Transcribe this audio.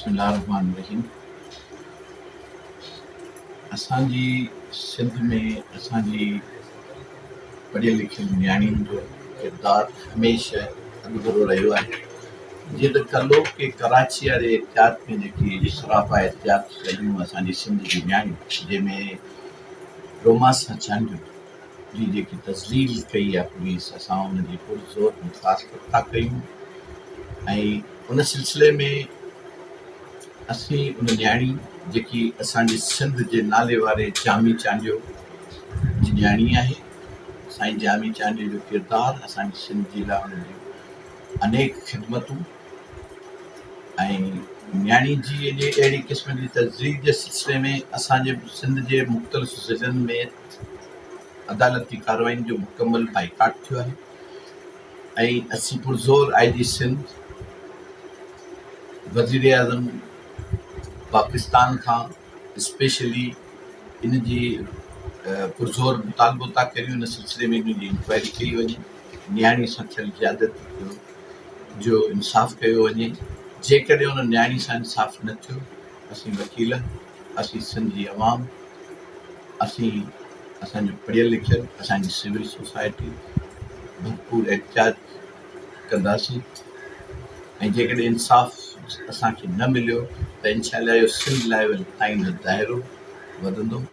بسم الله الرحمٰن الرحيم اسان جي سنڌ ۾ اسان جي پڙهيل لکيل نياڻين جو ڪردار هميشه اڳڀرو رهيو آهي جيئن ته ڪلهوڪي ڪراچي واري احتياط ۾ جيڪي سراپا احتياط ڪيون اسان جي سنڌ جي نياڻيون جنهن ۾ روما سان چانڊيو جي جيڪي تذليل ڪئي آهي پوليس اسان ان جي پرزور مخالفت ٿا ڪيون ۽ ان سلسلي ۾ اسين ان نياڻي جيڪي اسان جي سنڌ جي نالي واري جامي چانڊيو جي نياڻي آهي سائين جامي چانڊيو جو ڪردار اسان جي سنڌ جي لاء ان جون انيڪ خدمتون ۽ نياڻي جي جي اهڙي قسم جي تذليل جي سلسلي ۾ اسان جي سنڌ جي مختلف ضلعن ۾ عدالتي ڪارروائين جو مڪمل بائيڪاٽ ٿيو آهي ۽ اسين پرزور آء جي سنڌ وزيراعظم پاڪستان کان اسپيشلي ان جي پرزور مطالبو ٿا ڪريون ان سلسلي ۾ ان جي انڪوائري ڪئي وڃي نياڻي سان ٿيل زيادتي جو انصاف ڪيو وڃي جيڪڏهن ان نياڻي سان انصاف نه ٿيو اسين وڪيل اسين سنڌ جي عوام اسين اسان جو پڙهيل لکيل اسان جي سول سوسائٽي ڀرپور احتجاج ڪنداسين ۽ جيڪڏهن انصاف اسان کي نه مليو ته انشاء الله اهو سنڌ ليول تائين دائرو وڌندو.